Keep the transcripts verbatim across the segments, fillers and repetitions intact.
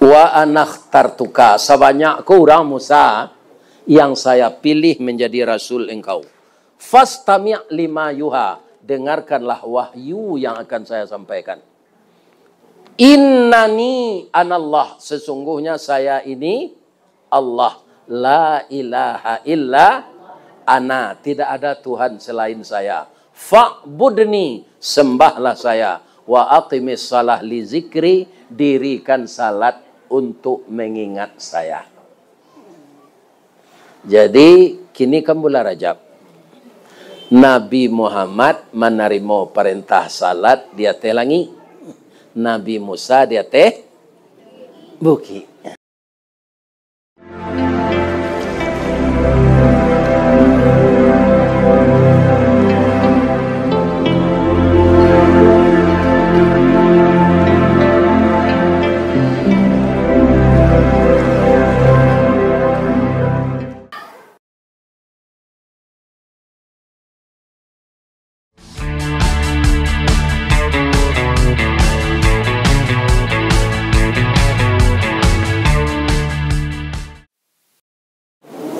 Wa anakhtartuka, sabanyak ko urang Musa yang saya pilih menjadi rasul engkau. Fastami' lima yuha, dengarkanlah wahyu yang akan saya sampaikan. Innani anallah, sesungguhnya saya ini Allah. La ilaha illa ana, tidak ada Tuhan selain saya. Fa'budni, sembahlah saya. Wa aqimis shalah li zikri, dirikan salat untuk mengingat saya. Jadi, kini kan bulan Rajab. Nabi Muhammad manarimo parentah salat di ateh langik. Nabi Musa di ateh bukik.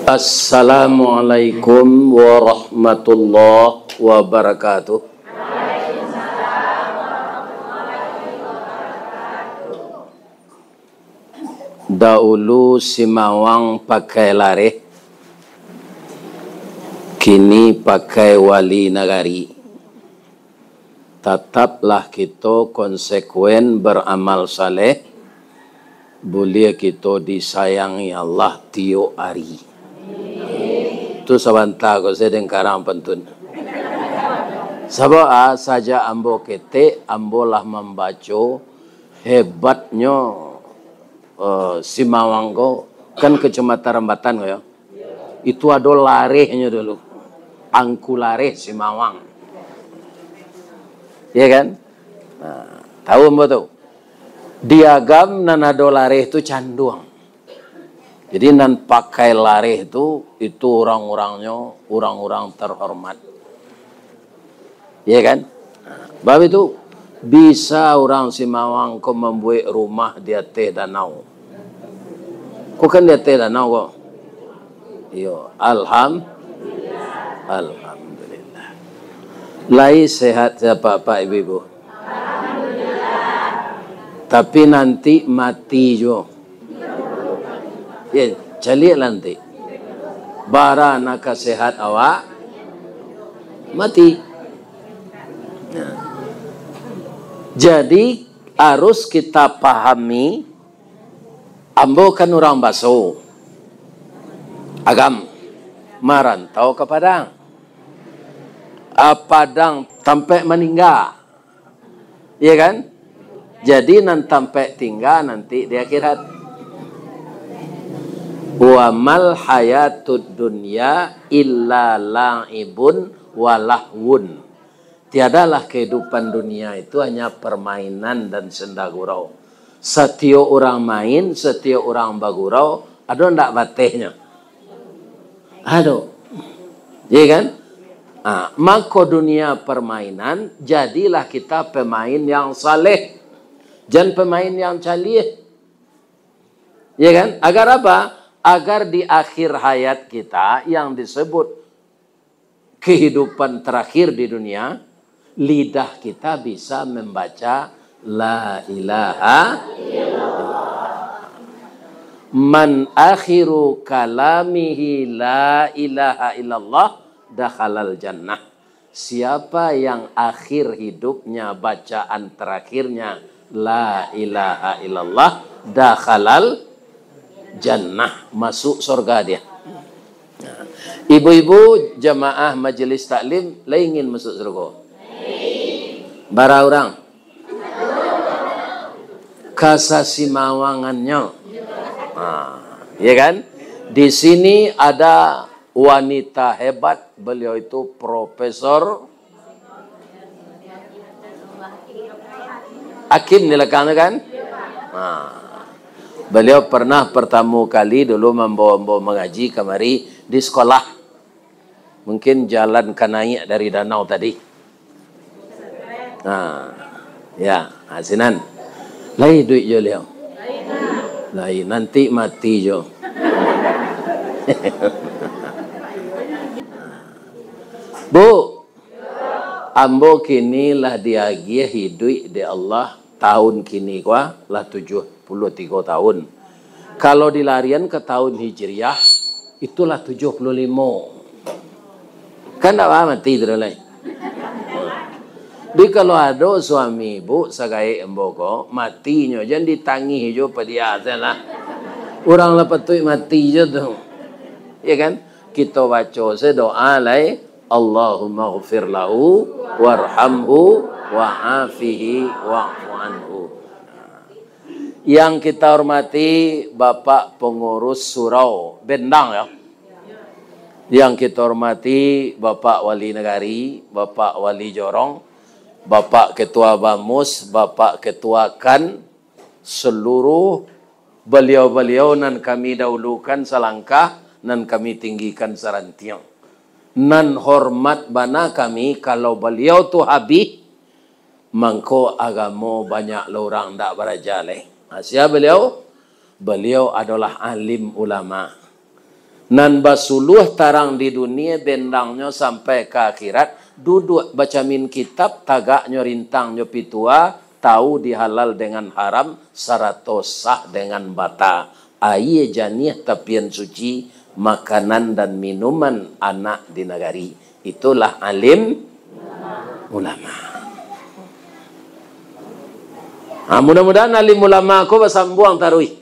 Assalamualaikum warahmatullahi wabarakatuh. Daulu simawang pakai lareh, kini pakai wali nagari. Tataplah kito konsekuen baramal saleh, buliah kito disayangi Allah tiok ari. Tu sabanta ko, sadang karang pantun. Sabab, ah, sajak ambo ketek, ambo lah mambaco hebatnyo, eh, Simawang ko, kan Kecamatan Rambatan ko, yo. Itu ado larehnyo dulu. Angku Lareh Simawang. Iya kan? Nah, tahu ambo tu. Di Agam nan ado lareh tu canduang. Jadi, nan pakai lareh tu, itu urang-urangnyo, urang-urang terhormat. Iya kan? Bab itu, bisa urang Simawang ko mambuek rumah di ateh danau. Ko kan di ateh danau ko? Iyo, alham-, alhamdulillah. Lai sehat sapak-pak ibu-ibu? Tapi nanti mati juo. Ya, caliaklah nanti. Bara nan ka sehat awak mati. Nah. Jadi, harus kita pahami, ambo kan urang Baso, Agam, marantau ka Padang. Ah, Padang tampek maningga. Iya kan? Jadi, nan tampek tingga nanti di akhirat. Wa mal hayatud dunya illa la'ibun wa lahwun. Tiadalah kehidupan dunia itu hanya permainan dan senda gurau. Satiok urang main, satiok urang bagurau, ado ndak batehnyo? Ado. Iya kan? Ah, mako dunia permainan, jadilah kita pemain yang saleh. Jan pemain yang caliah. Iya kan? Agar apa? Agar di akhir hayat kita yang disebut kehidupan terakhir di dunia, lidah kita bisa membaca la ilaha illallah. Man akhiru kalamihi la ilaha illallah dakhalal jannah. Siapa yang akhir hidupnya bacaan terakhirnya la ilaha illallah, dakhalal jannah, masuk surga dia. Nah, ibu-ibu jamaah majelis taklim, lai ingin masuk surga? Bara urang? Kasasimawangannyo. Nah, ya kan? Di sini ada wanita hebat, beliau itu Profesor Hakim di belakang tu kan? Nah, beliau pernah pertama kali dulu mambawa-bawa mangaji kamari di sekolah. Mungkin jalan ka naiak dari danau tadi. Nah, ya, nah, sinan. Lai duit jo liau. Lai, nanti mati jo. Bu, ambo kini lah diagiah iduik dek Allah, tahun kini ko lah tujuah puluah tigo tahun. Kalau dilarian ka tahun Hijriah, itulah tujuah puluah limo. Kan ndak baa mati tu lai. Jadi kalau ado suami ibu sagaek ambo ko, matinyo jan ditangih jo padiah se lah. Urang lah patuik mati jo tu. Ya kan? Kito baco se doa lai, "Allahumma ghfir lahu warhamhu wa'afihi wa'fu anhu." Yang kita hormati Bapak Pengurus Surau Bendang, ya. Yang kita hormati Bapak Wali Nagari, Bapak Wali Jorong, Bapak Ketua Bamus, Bapak Ketua kan, seluruh baliau-baliau nan kami dahulukan salangkah, nan kami tinggikan sarantiang. Nan hormat bana kami, kalau baliau tu habih, mangko agamo banyak lo urang ndak baraja lai. Ha, sia baliau? Baliau adolah alim ulama. Nan basuluah tarang di dunia, bendangnyo sampai ka akhirat, duduak bacamin kitab, tagaknyo rintang jo pitua, tahu di halal dengan haram, sarato sah dengan bata. Aia janiah tapian suci, makanan dan minuman anak di nagari. Itulah alim ulama. Ha, mudah-mudahan alim ulama ko basambuang taruih.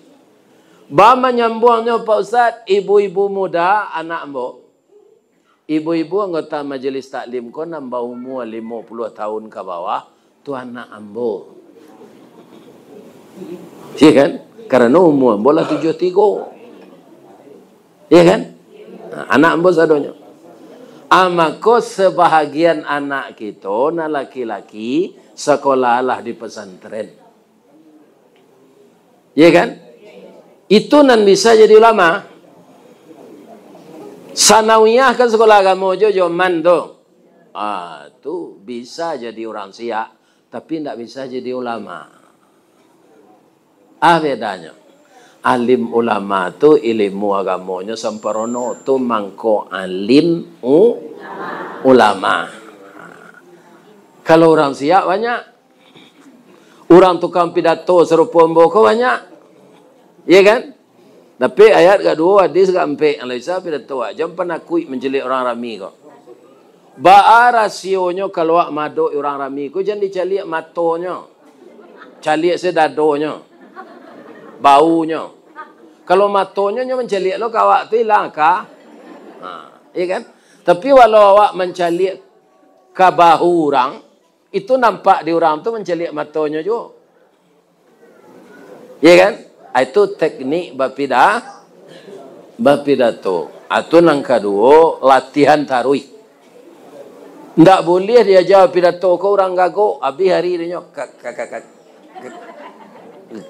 Ba manyambuangnyo, Pak Ustaz, ibu-ibu muda, anak ambo. Ibu-ibu anggota majelis taklim ko nan baumua limo puluah tahun ka bawah, tu anak ambo. Iya kan? Karano umua ambo lah tujuah tigo. Iya kan? Nah, anak ambo sadonyo. Ah, mako sabahagian anak kito nan laki-laki sakolah lah di pesantren. Iya kan? Itu nan bisa jadi ulama. Sanawiyah kan sakolah agamo jo, jo man tu. Ah, tu bisa jadi urang siak, tapi ndak bisa jadi ulama. Ah, bedanyo. Alim ulama tu ilmu agamonyo samparono, tu mangko alim u-, ulama. Kalau urang siak banyak, urang tukang pidato sarupo ambo ko banyak. Iya kan? Tapi ayat ka duo, hadis ka ampek, alah bisa pidato, jan panakuik mancaliak urang rami ko. Baa rasionyo kalau awak maadok urang rami ko, jan dicaliak matonyo. Caliak se dadonyo, baunyo. Kalau matonyo nyo mancaliak lo ka awak tu ilang ka. Ha, iya kan? Tapi walau awak mancaliak ka bahu urang, itu nampak di urang tu mancaliak matonyo juo. Iya kan? Ah, itu teknik bapida-, bapidato. Ah, tu nan kaduo, latihan taruih. Ndak buliah diaja pidato ko urang gagok, abih ari dinyo, kak, kak, kak, kak.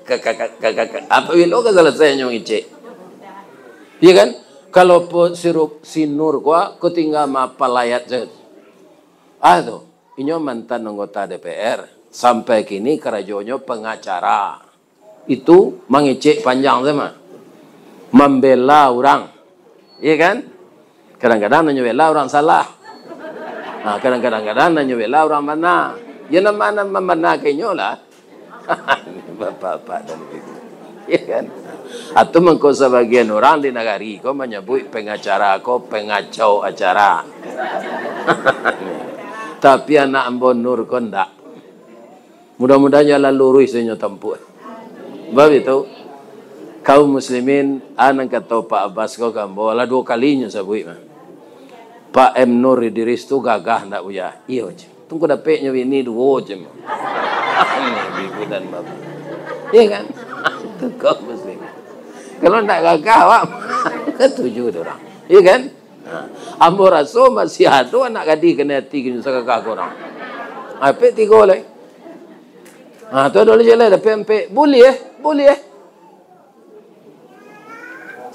Kak, kak, kak, kak, kak, kak. Apabilo ka salasai nyo ngecek? Iya kan? Kalau po-, sirup sinur ko, ko tingga maapal ayat sajo. Ah, tu. Inyo mantan anggota D P R. Sampai kini karajonyo pangacara. Itu mangecek panjang sajo mah. Mambela urang. Iya kan? Kadang-kadang nan nyo bela urang salah. Ha, kadang-kadang nan nyo bela urang bana. Ya, nan ma-, nan mambanakannyo lah. Bapak-bapak dan ibu-ibu. Ya kan? Atau mangko sabagian urang di nagari ko manyabuik pengacara ko pengacau acara. Tapi anak ambo Nur ko ndak. Mudah-mudahan jalan luruih sajo nyo tampuah. Sebab itu, kaum muslimin, a nan kato Pak Abbas ko ka ambo, lah duo kali nyo sabuik mah. Pak M Nur Idris tu gagah ndak, Buya? Iyo, ceh. Tungku dapeknyo bini duo, ceh. Ibu dan bapak. Iya kan? Tu kaum muslimin. Kalau ndak gagah, awak tuju tu urang. Iya kan? Ha. Ambo raso masih ado anak gadih kanai ati kini sagagah ko urang. Apek tigo lai. Ha, tu ado lai jalai dapek ampek. Buliah, buliah.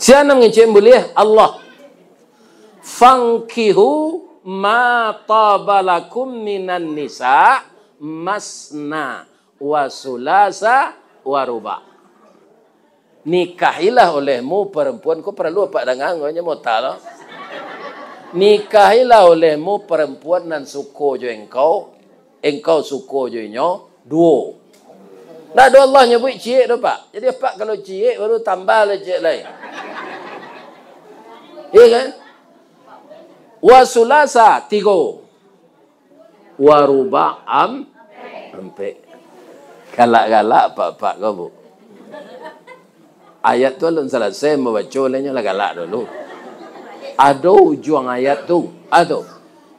Sia nan mangecek buliah? Allah. "Fankihu ma taba lakum minan nisa masna wa sulasa wa ruba." Nikahilah olehmu perempuan, ko paralu apak danga, ko nyo mota lo. Nikahilah olehmu perempuan nan suko jo engkau, engkau suko jo inyo, duo. Ndak ado Allah nyabuik ciek tu, Pak. Jadi, apak kalau ciek, baru tambah lah ciek lain. Iya kan? Wa sulasa, tigo. Wa ruba, am-, ampek. Galak-galak, Pak-pak ko, Bu. Ayat tu alun salasai mambaco, lai nyo lah galak dulu. Ado ujuang ayat tu. Ado.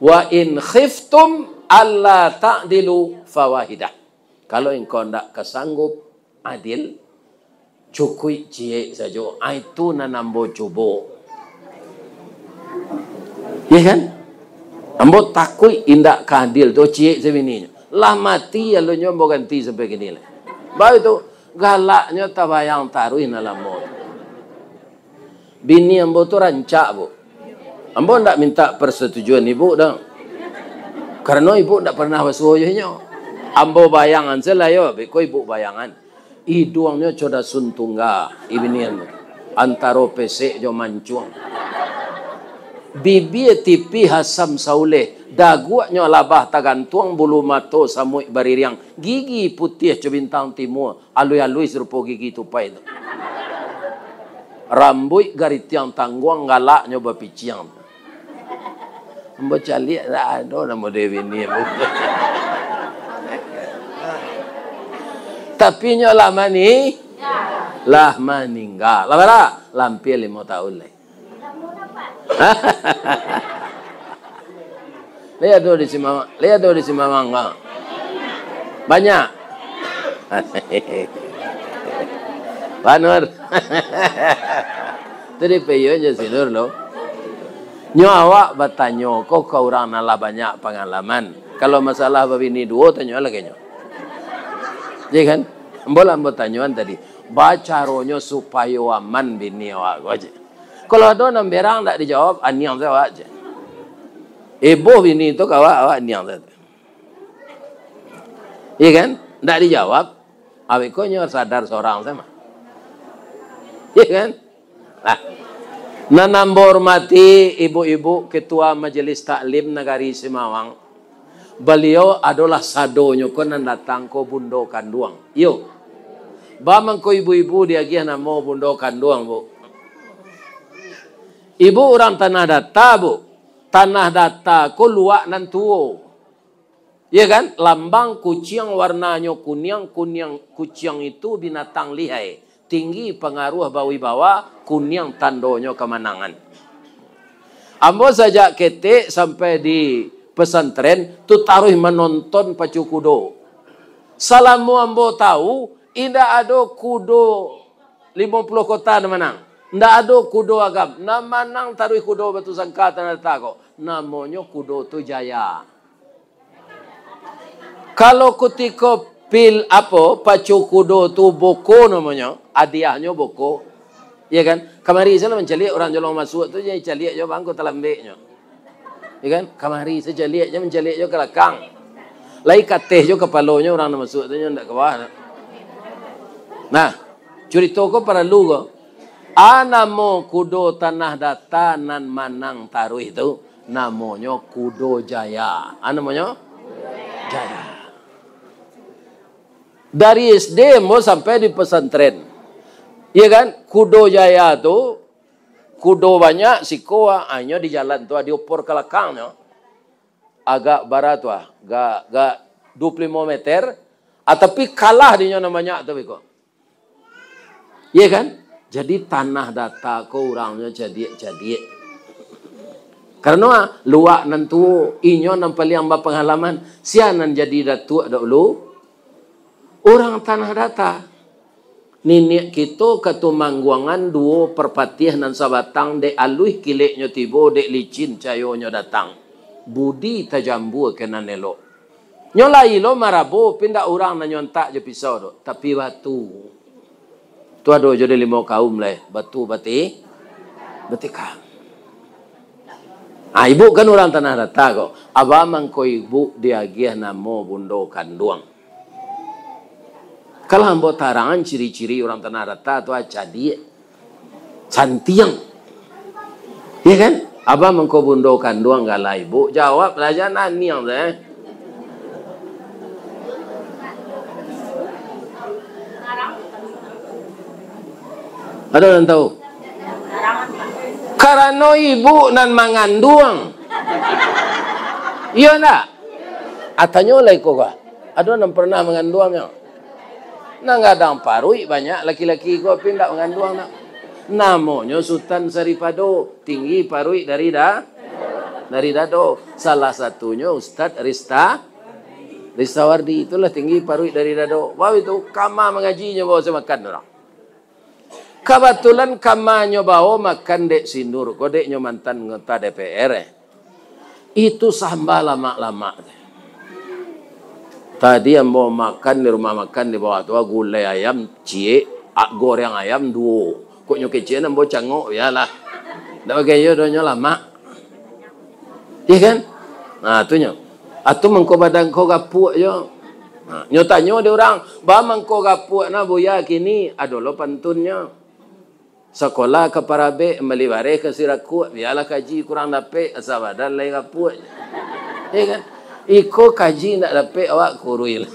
"Wa in khiftum alla ta'dilu fawahidah." Kalau engkau ndak ka sanggup adil, cukuik ciek sajo. Ah, itu nan ambo cubo. Iya kan? Ambo takuik indak ka adil tu, ciek sabininyo. Lah mati alunyo ambo ganti sampai kini lai. Baru tu, galaknyo tabayang taruih nan lamo tu. Bini ambo tu rancak, Bu. Ambo ndak minta persetujuan ibu doh. Karano ibu ndak pernah basuo jo inyo. Ambo bayangan se lah yo, beko ibu bayangan. Iduangnyo coda sun tungga, bini ambo tu. Antaro pesek jo mancuang. Bibia tipih asam sauleh, daguaknyo labah tagantuang, bulu mato samuik baririang, gigi putiah co bintang timua, aluih-aluih sarupo gigi tupai tu. Rambuik garitiang tangguang, galaknyo bapiciang. Ambo caliak, ndak ado namo Dewi ni, ambo. Tapi nyo lah mani-, lah maningga. Lah bara? Lah ampia limo taun lai. Lihat tu di Simawang, lihat tu di Simawang, ha. Banyak. Banur. Tu di Peyun je si Nur lo. Nyo awak batanyo ko ka urang nan lah banyak pangalaman. Kalau masalah babini duo, tanyo lagi nyo. Iya kan? Ambo lah ambo tanyoan tadi. Bacaronyo supayo aman bini awak ko aja. Kalau ado nan berang ndak dijawab, aniang se awak je. Ibo bini tu ka awak, awak aniang se. Iya kan? Ndak dijawab, awak ko nyo sadar sorang se mah. Iya kan? Nah, nan ambo hormati ibu-ibu Ketua Majelis Taklim Nagari Simawang, baliau adolah sadonyo ko nan datang ko bundo kanduang. Iyo. Ba mangko ibu-ibu diagiah namo bundo kanduang, Bu? Ibu urang Tanah Data, Bu. Tanah Data ko luak nan tuo. Iya kan? Lambang kuciang warnanyo kuniang, kuniang kuciang itu binatang lihai, tinggi pangaruah bawibawa, kuniang tandonyo kamanangan. Ambo sajak ketek sampai di pesantren tu taruih manonton pacu kudo. Salamo ambo tahu, indak ado kudo limo puluah kota nan manang. Ndak ado kudo Agam. Nan manang taruih kudo Batusangka Tanah Data ko. Namonyo kudo tu Jaya. Kalau kutiko pil-, apo, pacu kudo tu boko namonyo, adiahnyo boko. Iya kan? Kamari salah mancaliak urang jolong masuak tu, jadi caliak jo bangko talambeknyo. Iya kan? Kamari se caliak jo, mancaliak jo ka lakang. Lai kateh jo kapalonyo urang nan masuak tu, nyo ndak ka bawah. Nah, curito ko paralu ko. A namo kudo Tanah Data nan manang taruih tu? Namonyo Kudo Jaya. A namonyo? Jaya. Dari S D ambo sampai di pesantren. Iya kan? Kudo Jaya tu, kudo banyak, siko, ah, inyo di jalan tu, ah, diopor ka lakangnyo. Agak bara tu, ah, agak, agak duo puluah limo meter, ah, tapi kalah dinyo nan banyak tu beko. Iya kan? Jadi Tanah Data ko urangnyo cadiak-cadiak. Karano, ah, luak nan tuo, inyo nan paliang bapangalaman. Sia nan jadi datuak dahulu? Urang Tanah Data. Niniak kito Katumangguangan duo Parpatiah nan sabatang, dek aluih kileknyo tibo, dek licin cayonyo datang. Budi tajambua ka nan elok. Nyo lai lo marabo, pindak urang nan nyo antak jo pisau tu, tapi batu. Tu ado jo di Limau Kaum lai, batu bati-, batikam. Ah, ibu kan urang Tanah Data ko. Aba mangko ibu diagiah namo bundo kanduang. Kalau ambo tarangan ciri-ciri urang Tanah Data tu, ah, cadiak, santiang. Iya kan? Abah mangko bundo kanduang, galak ibu, jawab sajo naniang tu, eh. Ado nan tahu? Karano ibu nan manganduang. Iyo ndak? Ah, tanyo lah iko ko. Ado nan pernah manganduang nyo? Nan gadang paruik banyak laki-laki ko, tapi ndak manganduang nak. Namonyo Sutan Saripado, tinggi paruik dari da-, dari dado. Salah satunyo Ustaz Rista, Ristawardi, itulah tinggi paruik dari dado. Baru itu kama mangajinyo bawa se makan urang. Kabatulan kamanyo bawo makan dek Sinur ko, dek nyo mantan anggota D P R, eh. Itu samba lamak-lamak. Tadi ambo makan di rumah makan di bawah tu, gulai ayam ciek, ak goreng ayam duo. Kok nyo kecek ambo cangok, bialah. Ndak bagai yo, donyo lamak. Iya kan? Nah, tu nyo. Atu mangko badan ko gapuak jo. Nah, nyo tanyo dek urang, "Ba mangko gapuak nah, Buya, kini?" Ado lo pantunnyo. Sakolah ka Parabek, mambali bareh ka Sirakuak, bialah kaji kurang dapek, asa badan lai gapuak. Iya kan? Iko kaji ndak dapek, awak kuruih lah.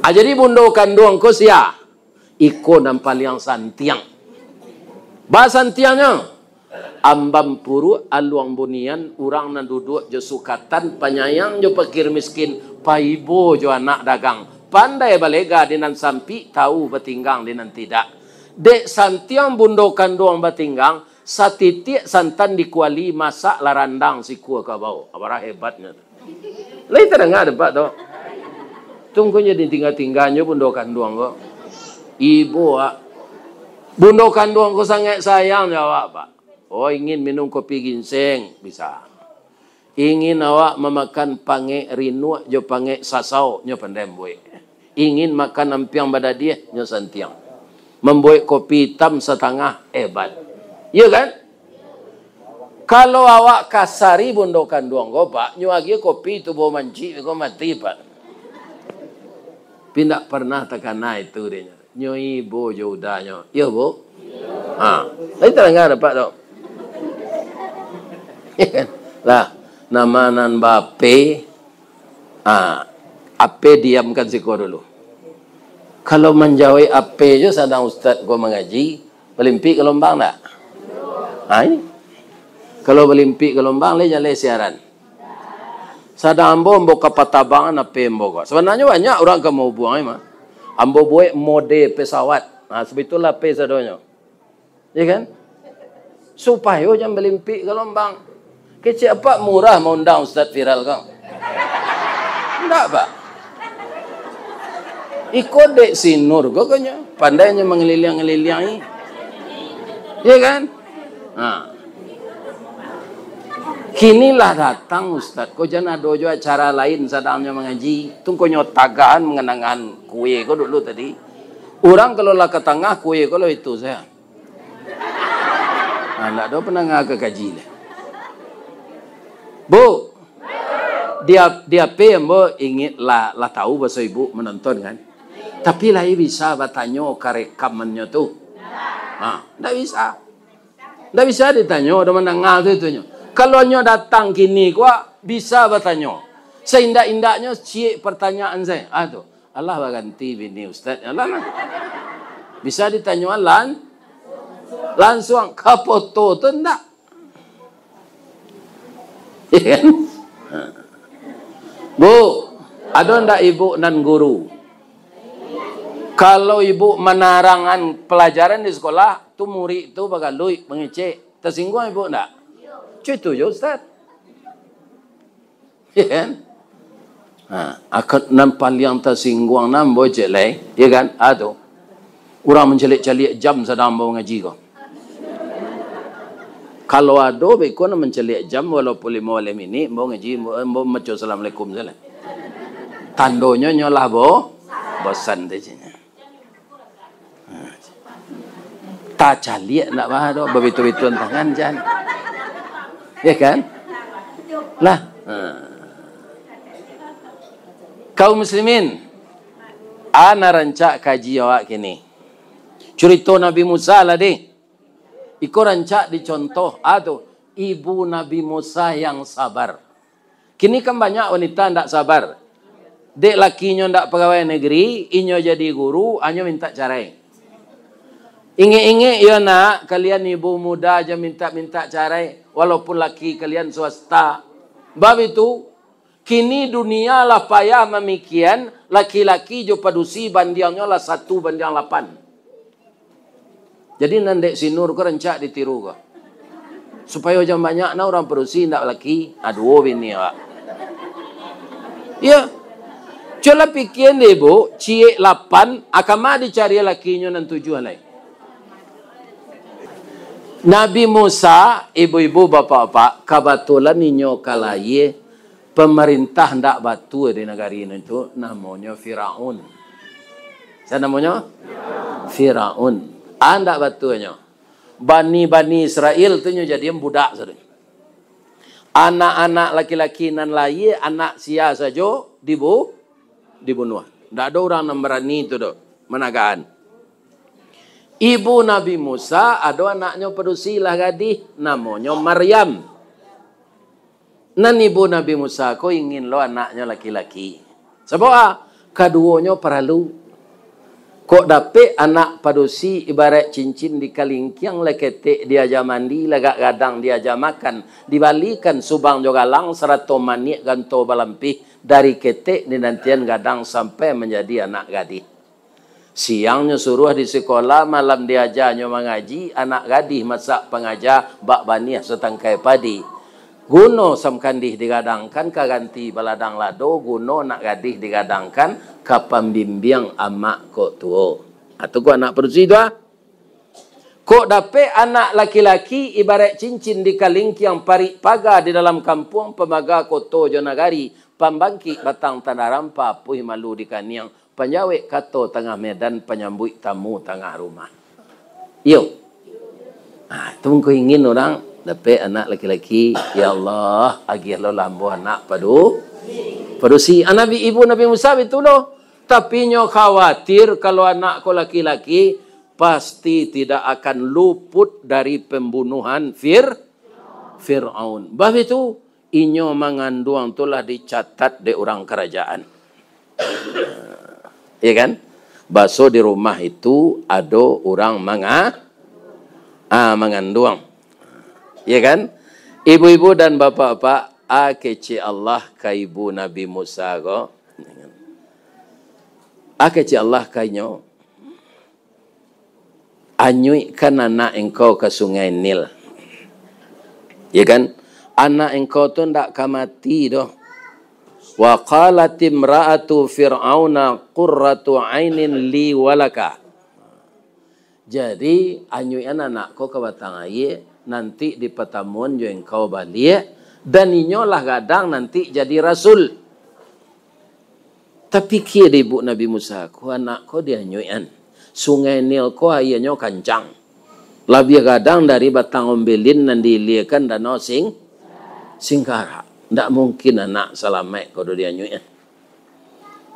Ah, jadi bundo kanduang ko sia? Iko nan paliang santiang. Ba santiangnyo, Ambampuruk, Aluang Bunian, urang nan duduak jo sukatan, panyayang jo pakir miskin, paibo jo anak dagang, pandai balega di nan sampik, tahu batinggang di nan tidak. Dek santiang bundo kanduang batinggang, satitiak santan di kuali, masak lah randang sikua kabau. Abarah hebatnyo tu. Lai tadanga dek Apak tu? Tunggu nyo ditingga-tingganyo bundo kanduang ko. Ibo, Pak. Bundo kanduang ko sangaik sayang jo awak, Pak. Oh, ingin minum kopi ginseng, bisa. Ingin awak mamakan pangek rinuak jo pangek sasau, nyo pandai mambuek. Ingin makan ampiang badadiah, nyo santiang. Mambuek kopi itam satangah, hebat. Iyo kan? Kalau awak kasari bundo kanduang ko, Pak, nyo agiah kopi tu bau mancik ko mati, Pak. Tapi ndak pernah takana itu dek nyo. Nyo ibo jo udahnyo. Iyo, Bu? Ha. Tadi tadanga dek Apak tu. Lah, namo nan ba-ape, ha, ape diamkan siko dulu. Kalau manjawek ape jo sadang ustaz ko mangaji, balimpik galombang ndak? Ha, ini. Kalau balimpik galombang, lai jaleh siaran. Sadang ambo, ambo ka patabangan ape ambo ko. Sabananyo banyak urang ka mahubuang, mah. Ambo buek mode pesawat. Nah, sabetulnyo ape sadonyo. Ya kan? Supayo jan balimpik galombang. Kecek Apak murah maundang ustaz viral ko. Ndak, Pak. Iko dek Sinur ko, konyo. Pandainyo mangaliliang-ngaliliang ni. Ya kan? Ha. Kini lah datang ustaz ko, jan ado jo acara lain sadangnyo mangaji. Tu ko nyo tagahan manganangan kue ko dulu tadi. Urang kalau lah ka tangah, kue ko lah itu sajo. Nah, ndak ado pandanga ka kaji lah. Bu, di, di ape ambo ingin lah, lah tahu baso ibu manonton kan? Tapi lai bisa batanyo ka rekamannyo tu? Ha, ndak bisa. Ndak bisa ditanyo, ado mandanga tu itunyo. Kalau nyo datang kini ko, bisa batanyo. Saindak-indaknyo ciek partanyaan sajo. Ah, tu. Alah baganti bini ustaz. Alah lah. Bisa ditanyo lan-, lansuang. Ka foto tu ndak. Iya kan? Bu, ado ndak ibu nan guru? Kalau ibu manarangan pelajaran di sekolah, tu murid tu bagaluik, mangecek. Tasingguang ibu ndak? Cuma itu jo, Ustaz. Iya kan? Ha, akak nan paliang tasingguang nan ambo cek lai, iya kan? Ah, tu. Urang mancaliak-caliak jam sadang ambo mangaji ko. Kalau ado beko nan mancaliak jam, walaupun limo baleh minik, ambo ngaji, ambo, ambo maco assalamualaikum sajo lah. Tandonyo nyo lah bo-, bosan tu ceknyo. Ha. Tacaliak ndak bah tu, babitu-bituan tangan jan. Ya kan? Lah. Ha. Kaum muslimin, ana rancak kaji awak kini. Curito Nabi Musa lah deh. Iko rancak dicontoh, a tu, ibu Nabi Musa yang sabar. Kini kan banyak wanita ndak sabar. Dek lakinyo ndak pagawai negeri, inyo jadi guru, anyo mintak carai. Ingek-ingek yo nak, kalian ibu muda aja mintak-mintak carai, walaupun laki kalian swasta. Bab itu, kini dunia lah payah mamikian, laki-laki jo padusi bandiangnyo lah satu bandiang lapan. Jadi nan dek si Nur ko rancak ditiru ko. Supayo jan banyak nah urang padusi indak laki, ah, duo bini awak. Iyo. Cubolah pikia deh, Bu, ciek lapan, a kama dicari lakinyo nan tujuah lai. Nabi Musa, ibu-ibu, bapak-bapak, kabatulan inyo ka layie, pamarintah ndak batua di nagari nan tu, namonyo Firaun. Sia namonyo? Firaun. A ndak batuanyo. Bani-bani Israel tu nyo jadian budak sajo. Anak-anak laki-laki nan layie, anak sia sajo dibu-, dibunuah. Ndak ado urang nan barani tu doh managaan. Ibu Nabi Musa ado anaknyo padusi lah gadih, namonyo Maryam. Nan ibu Nabi Musa ko ingin lo anaknyo laki-laki. Sabab a, kaduonyo paralu. Kok dapek anak padusi ibarat cincin di kalingkiang, lah ketek diaja mandi, lah gak gadang diaja makan, dibalikan subang jo galang sarato maniak ganto balampih, dari ketek dinantian gadang sampai manjadi anak gadih. Siangnyo suruah di sikola, malam diajanyo mangaji, anak gadih masak pangaja, bak baniah satangkai padi. Guno samkandih digadangkan ka ganti baladang lado, guno anak gadih digadangkan ka pambimbiang amak kok tuo. Atu ko anak padusi tu, ah. Kok dapek anak laki-laki ibarat cincin di kalingkiang, parik paga di dalam kampuang, pamaga koto jo nagari, pambangkik batang tanaram, papuih malu di kaniang, panjawek kato tangah medan, panyambuik tamu tangah rumah. Iyo. Ah, tu mangko ingin urang dapek anak laki-laki, ya Allah, agiah lo lah ambo anak padu-, padusi. Ah, Nabi, ibu Nabi Musa bitu lo. Tapi nyo khawatir kalau anak ko laki-laki, pasti tidak akan luput dari pembunuhan Fir-, Firaun. Bab itu, inyo manganduang tu lah dicatat dek urang karajaan. Iya kan? Baso di rumah itu ado urang manga-, ah, manganduang. Iya kan? Ibu-ibu dan bapak-bapak, ah, kecek Allah ka ibu Nabi Musa ko. Ah, kecek Allah ka inyo. Anyuikkan anak engkau ka Sungai Nil. Ya kan? Anak engkau tu ndak ka mati doh. Wa qalat imra'atu fir'auna qurratu ainin li walaka. Jadi, anyuikan anak ko ka batang aia, nanti dipatamuan jo engkau baliak, dan inyo lah gadang nanti jadi rasul. Tapikia dek ibu Nabi Musa ko, anak ko dianyuikan. Sungai Nil ko aianyo kancang. Labiah gadang dari batang ombelin nan diiliakan danau Sing-, Singkarak. Ndak mungkin anak salamaik ko do dianyuikan.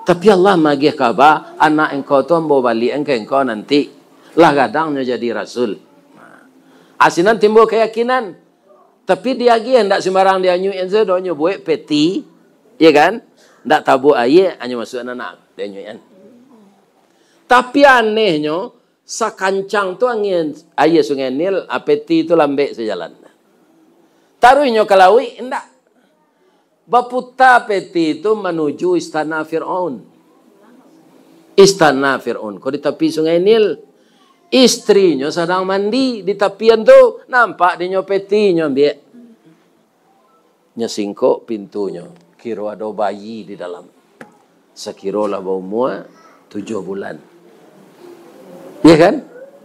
Tapi Allah maagiah kaba, anak engkau tu ambo baliakan ka engkau nanti. Lah gadangnyo jadi rasul. Nah. Asinan timbul kayakinan. Tapi diagiah ndak sembarang dianyuikan sajo, nyo buek peti, ya kan? Ndak tabuak aia, anyo masuakan anak, dianyuikan. Tapi anehnyo, sakancang tu angin, aia Sungai Nil, ah, peti tu lambek sajalan. Taruih nyo ka lauik, indak. Baputa peti tu manuju istana Firaun. Istana Firaun ko di tapi Sungai Nil. Istrinyo sadang mandi di tapian tu, nampak dinyo peti, nyo ambiak. Nyo singkok pintunyo, kiro ado bayi di dalam. Sakiro lah baumua tujuah bulan. Iya kan?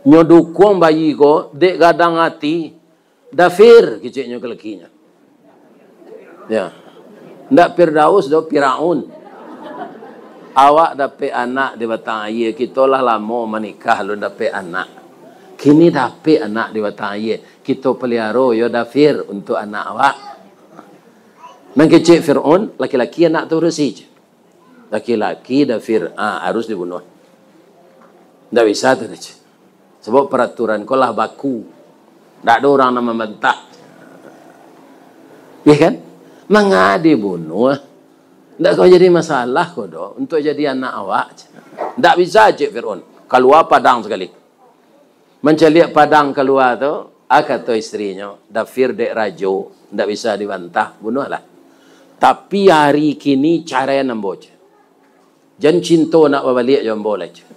Nyo dukuang bayi ko, dek gadang ati, "Dafir," keceknyo ka lakinyo. Ya. Ndak Firdaus doh, Firaun. Awak dapek anak di batang aia, kito lah lamo manikah, alun dapek anak. Kini dapek anak di batang aia, kito paliaro yo Dafir untuak anak awak. Nan kecek Firaun, laki-laki anak tu barusi. Laki-laki dafir, ah, harus dibunuah. Ndak bisa tu, Cik. Sabab paraturan ko lah baku. Ndak ado urang nan mambantah. Iya kan? Manga dibunuah. Ndak kau jadi masalah ko doh, untuak jadi anak awak, Cik. Ndak bisa, Cik Fir'aun. Kalua padang sakali. Mancaliak padang kalua tu, ah, kato istrinyo, "Dafir dek rajo, ndak bisa dibantah, bunuahlah. Tapi ari kini caraian ambo, Cik. Jan cinto nak babaliak jo ambo lai, Cik."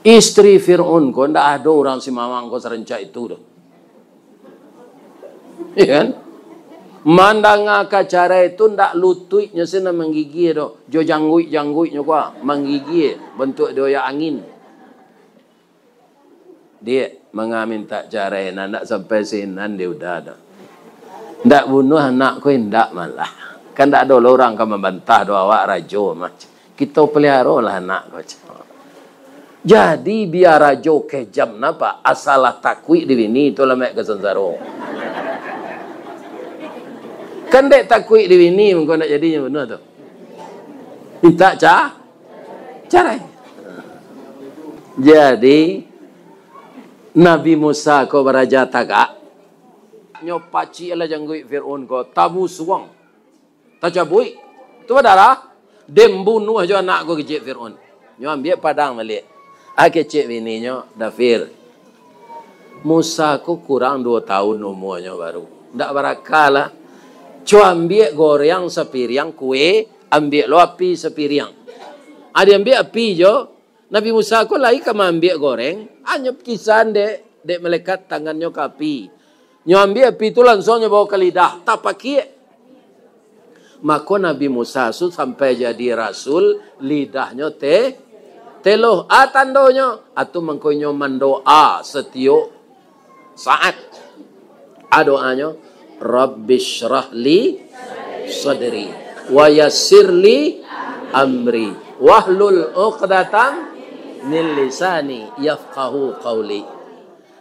Istri Fir'aun ko, ndak ado urang Simawang ko sarancak itu doh. Iya kan? Mandanga ka carai tu, ndak lutuiknyo se nan manggigia doh, jo jangguik-jangguiknyo ko manggigia, bantuak dioyak angin. Diak, manga mintak carai, nah, ndak sampai sinan di uda doh. Ndak bunuah anak ko indak malah. Kan ndak ado lo urang ka mambantah doh awak rajo mah. Kito paliharolah anak ko. Jadi bia rajo kejam napa, asal lah takuik di bini tu lah mek ka sansaro. Kan dek takuik di bini mangko ndak jadinyo bunuah tu. Mintak ca-, carai. Jadi, Nabi Musa ko baraja tagak, nyo pacik lah jangguik Fir'aun ko, tabusuang, tacabuik. Tu badarah, den bunuah jo anak ko kecek Fir'aun. Nyo ambiak padang baliak. Ah, kecek bininyo, Dafir. Musa ko kurang duo taun umuanyo baru. Ndak baraka lah. Co ambiak goreng sapiriang kue, ambiak lo api sapiriang. Ah, diambiak api jo, Nabi Musa ko lai ka maambiak goreng, hanyo kisan dek, dek malaikat tangannyo ka api. Nyo ambiak api tu lansuang nyo bawa ka lidah, tapakiak. Mako Nabi Musa tu sampai jadi rasul, lidahnyo te-, teloh. A tandonyo, atu mangko inyo mandoa satiok saat. A doanyo, "Rabbisyrah li sadri, wa yassir li amri, wahlul uqdatam min lisani yafqahu qauli."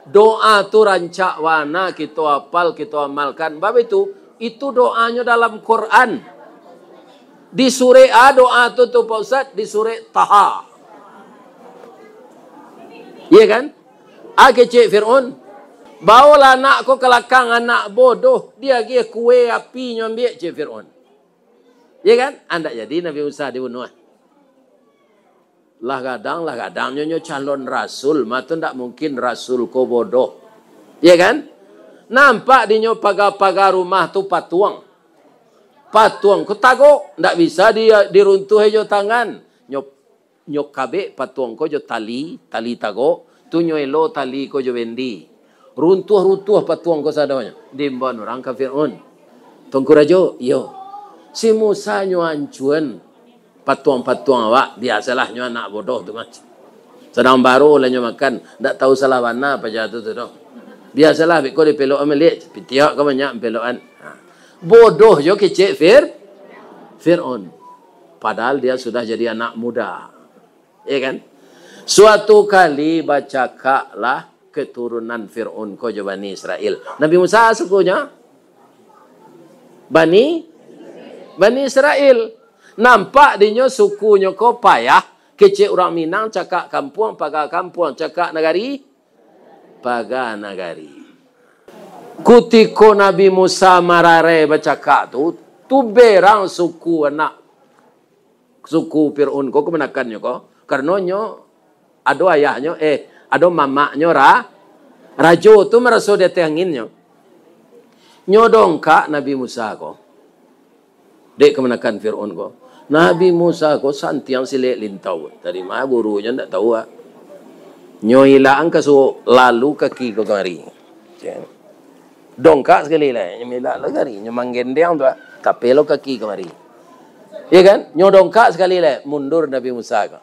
Doa tu rancak bana kito apal, kito amalkan. Bab itu, itu doanyo dalam Quran. Di surek a doa tu, tu, Pak Ustaz, di surek Taha. Iya kan? A kecek Fir'aun, "Baolah anak ko ka lakang, anak bodoh, diagiah kue api nyo ambiak," cek Fir'aun. Iya kan? Andak jadi Nabi Musa dibunuah. Lah gadang, lah gadang nyo, nyo calon rasul, mah tu ndak mungkin rasul ko bodoh. Iya kan? Nampak dinyo paga-paga rumah tu patuang. Patuang ko tagok, ndak bisa di, diruntuah jo tangan. Nyo, nyo kabek patuang ko jo tali, tali tagok, tu nyo elo tali ko jo bendi. Runtuah-runtuah patuang ko sadonyo. Diimbau urang ka Fir'aun. "Tuanku Rajo, iyo. Si Musa nyo ancuan patuang-patuang awak, biasalah nyo anak bodoh tu mah. Sadang baru lah nyo makan, ndak tahu salah bana paja tu, tu doh. Biasalah, beko dipelok-an baliak, pitiak ka banyak pelokan." Ha. Bodoh jo kecek Fir-, Fir'aun. Padahal dia sudah jadi anak muda. Ya kan? Suatu kali bacakaklah keturunan Fir'aun ko jo Bani Israel. Nabi Musa sukunyo Bani, Bani Israel. Nampak dinyo sukunyo ko payah, kecek urang Minang, cakak kampuang, paga kampuang, cakak nagari, paga nagari. Kutiko Nabi Musa mararai bacakak tu, tu berang suku anak suku Fir'aun ko, kamanakannyo ko, karano nyo ado ayahnyo, eh, ado mamaknyo ra-, rajo tu maraso di ateh anginnyo. Nyo dongkak Nabi Musa ko, dek kamanakan Fir'aun ko. Nabi Musa ko santiang silek lintau. Tadi mah gurunyo ndak tahu, ah. Nyo ilak angka suok, lalu kaki ko kamari. Dongkak sakali lai, nyo milak lo kari, nyo manggendeng tu, ah, tapelo kaki kamari. Iya kan? Nyo dongkak sakali lai, mundur Nabi Musa ko.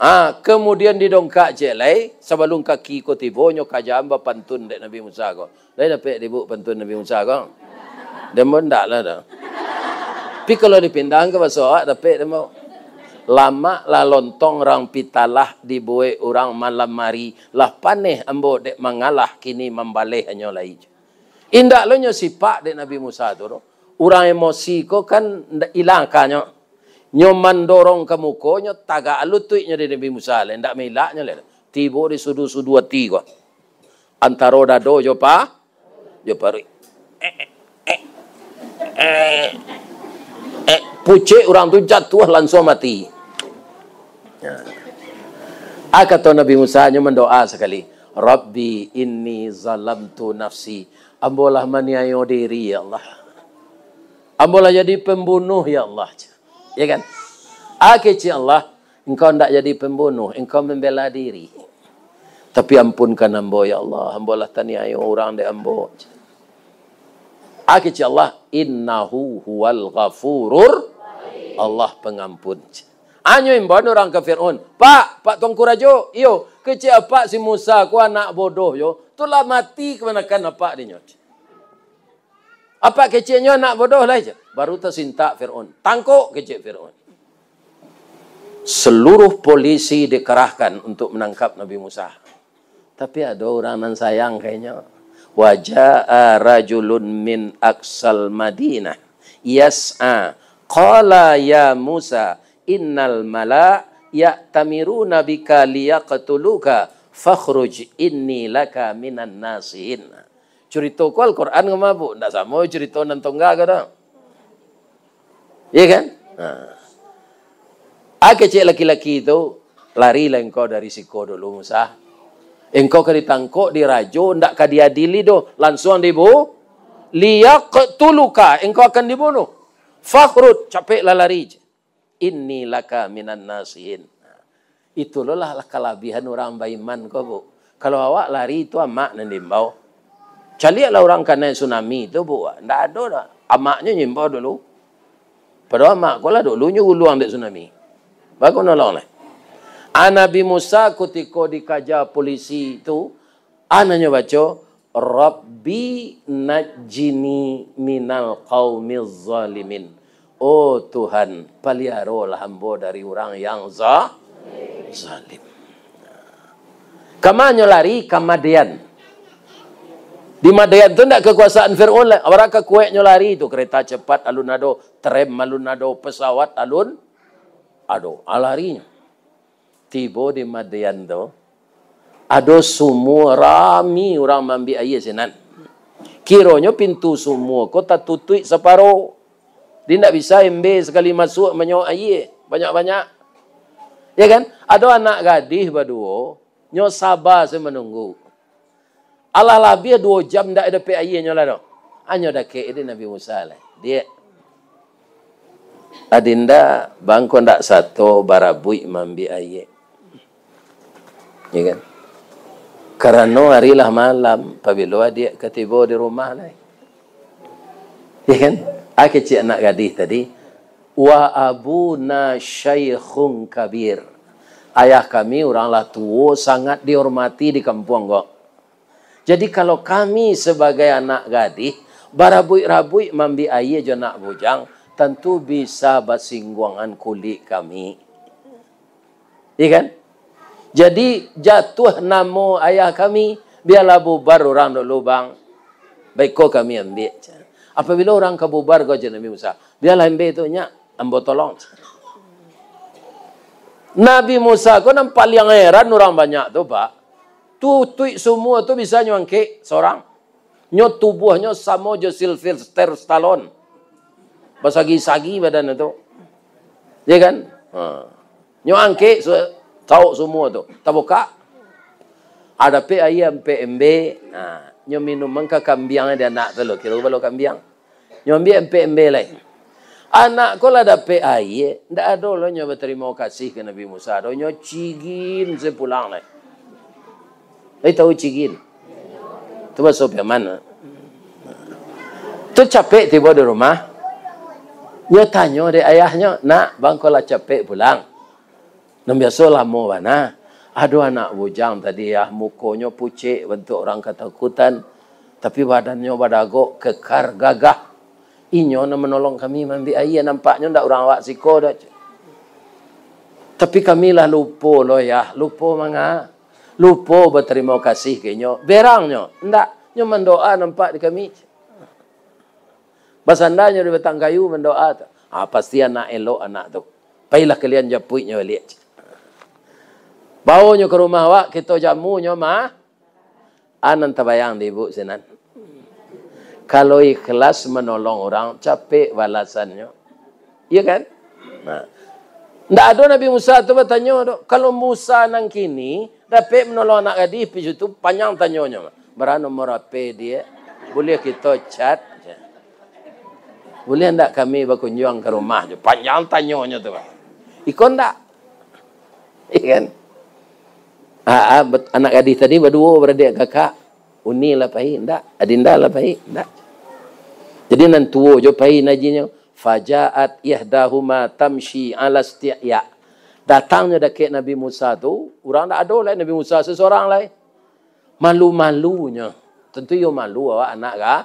Ah, kamudian didongkak ciek lai, sabalum kaki ko tibo, nyo kajaan bapantun dek Nabi Musa ko. Lai dapek dibuk pantun Nabi Musa ko? Demo ndak lah dah. Tapi kalau dipindahan ka baso awak, dapek demo. Lamak lah lontong rang pitalah dibuek urang malam ari, lah paneh ambo dek mangalah, kini mambaleh hanyo lai. Indak lo nyo sipak dek Nabi Musa tu doh. Urang emosi ko kan ndak ilang akanyo. Nyo mandorong ka muko, nyo tagak lutuiknyo di Nabi Musa, lai ndak mailaknyo lai. Tibo di sudu-sudu ati ko. Antaro dado jo pa-, jo paruik. Eh, eh, eh, eh, eh. Pucek urang tu jatuah, lansuang mati. Ya. Ah, kato Nabi Musa, nyo mandoa sakali, "Rabbi inni zalamtu nafsi." Ambo lah maniayo diri, ya Allah. Ambo lah jadi pembunuh, ya Allah. Ya kan? Ah, kecek Allah, Engkau ndak jadi pembunuh, Engkau membela diri. Tapi ampunkan ambo, ya Allah, ambo lah taniayo urang dek ambo. Ah, kecek Allah, "Innahu huwal ghafurur," Allah pengampun. Anyo imbau urang ka Fir'aun, "Pak, Pak Tuanku Rajo, iyo, kecek apak si Musa ko anak bodoh yo, tu lah mati kamanakan apak dinyo." Apak keceknyo anak bodoh lai, cek. Baru tasintak Fir'aun. "Tangkok," kecek Fir'aun. Seluruh polisi dikerahkan untuk menangkap Nabi Musa. Tapi ado urang nan sayang ka inyo. "Wa jaa rajulun min aqsal Madinah yas'a. Qala ya Musa, innal mala ya'tamiruna bika liyaqtuluka, fakhruj inni laka minan nasihin." Curito ko Al-Quran ka mabuk, ndak samo curito nan tongga ko doh. Iya kan? Ha. Ah, kecek laki-laki tu, "Larilah engkau dari siko dulu, Musa. Engkau ka ditangkok, dirajo, ndak ka diadili doh, lansuang dibu-, liyaqtuluka, engkau akan dibunuh. Fakhruj, capeklah lari. Inni laka minan nasihin." Itu lo lah, lah kalabihan urang baiman ko, Bu. Kalau awak lari, tu amak nan diimbau. Caliaklah urang kanai tsunami tu, Bu. Ndak ado doh. Amaknyo nyo imbau dulu. Padahal amak ko lah dulunyo guluang dek tsunami. Baa ko nolong lai. Ah, Nabi Musa kutiko dikaja polisi tu, ah, nan nyo baco, "Rabbi najjini minal qaumiz zalimin." "Oh Tuhan, paliarolah ambo dari urang yang za-, zalim." Ka ma nyo lari? Ka Madian. Di Madian tu ndak kakuasaan Fir'aun lai. Bara ka kuaiknyo lari tu, kereta cepat alun ado, trem alun ado, pesawat alun ado. Ah, larinyo. Tibo di Madian tu, ado sumua rami urang maambiak aia sinan. Kironyo pintu sumua ko tatutuik saparo. Jadi ndak bisa embe sakali masuak manyawak aia banyak-banyak. Ya kan? Ado anak gadih baduo, nyo saba se manunggu. Alah labiah duo jam ndak dapek aia nyo lah doh. Anyo dakek di Nabi Musa lai. "Diak, adinda bangko ndak sato barabuik maambiak aia?" Ya kan? "Karano ari lah malam, pabilo adiak ka tibo di rumah lai?" Ya kan? Ah, kecek anak gadih tadi, "Wa abuna syaikhun kabir." Ayah kami urang lah tuo, sangat dihormati di kampuang ko. Jadi, kalau kami sabagai anak gadih, barabuik-rabuik maambiak aia jo anak bujang, tantu bisa basingguangan kulik kami. Iya kan? Jadi, jatuah namo ayah kami, bialah bubar urang dulu, Bang. Baiko kami ambiak. Apabila urang ka bubar ko, jar Nabi Musa, "Bialah ambiak tu, nyak, ambo tolong." Nabi Musa ko nan paliang heran urang banyak tu, Pak. Tutuik sumua tu bisa nyo angkek sorang. Nyo tubuahnyo samo jo Sylvester Stallone. Basagi-sagi badan tu. Ya kan? Ha. Nyo angkek su-, saok sumua tu. Tabukak. Ada pe aia ampek embe. Ha. Nyo minum mangka kambiang di anak tu lo. Kiro balo kambiang. Nyo ambiak ampek embe lai. Anak ko lah dapek aia, ndak ado lo nyo batarimo kasih ka Nabi Musa do, nyo cigin se pulang lai. Lai tahu cigin? Tu baso Piaman. Tu capek tibo di rumah, nyo tanyo dek ayahnyo, "Nak, bang ko lah capek pulang?" Nan biaso lamo bana. Ado anak bujang tadi, ah, mukonyo pucek bantuak urang katakutan, tapi badannyo badagok kekar gagah. Inyo nan manolong kami maambiak aia, nampaknyo ndak urang awak siko doh. Tapi kami lah lupo lo, Yah, lupo manga? Lupo batarimo kasih ka inyo. Berangnyo, ndak, nyo mandoa nampak di kami. Basandanyo di batang kayu mandoa tu. Ah, pasti anak elok anak tu. Pailah kalian japuiknyo baliak. Baonyo ka rumah awak, kito jamunyo mah. A nan tabayang di ibu sinan. Kalau ikhlas manolong urang, capek balasannyo. Iya kan? Nah. Ndak ado Nabi Musa tu batanyo tu. Kalau Musa nan kini dapek manolong anak gadih, pi situ panjang tanyonyo. Bara nomor H P dia? Buliah kito chat? Buliah ndak kami bakunjuang ka rumah? Panjang tanyonyo tu. Iko ndak. Iya kan? Ah, ah, bet-, anak gadih tadi baduo baradiak kakak. Uni lah pai, ndak. Adinda lah pai, ndak. Jadi nan tuo jo pai najinyo. Fajaat ihdahuma tamshi ala isti'ya. Datangnyo dakek Nabi Musa tu, urang ndak ado lai Nabi Musa sesorang lai. Malu-malunyo. Tentu iyo malu awak anak ka.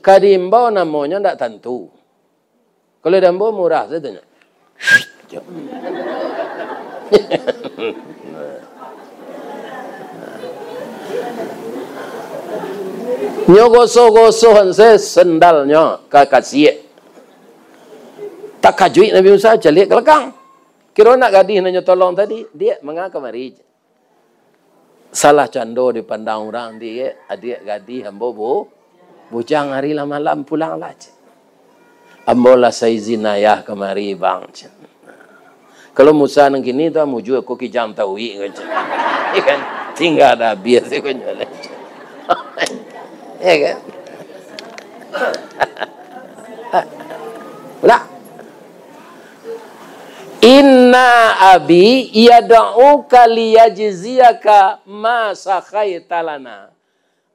Ka diimbau namonyo ndak tantu. Kalau diimbau murah sajo nyo. Nyo gosoh-gosohan se sendalnyo ka kasiak. Takajuik Nabi Musa, caliak ka lakang. Kiro anak gadih nan nyo tolong tadi, "Diak, manga kamari?" Salah cando dipandang urang, "Diak, adiak gadih ambo bu-, bujang, ari lah malam, pulanglah," cek. "Ambo lah saizin ayah kamari, Bang," cek. Kalau Musa nan kini tu, "Mujua ko kijang tauik," ko, cek. Iya kan? Tingga dah abih tu, ko, nyo lah, cek. Iya kan? Lah. "Inna abi yad'uka liyajziyaka ma sakhaita lana."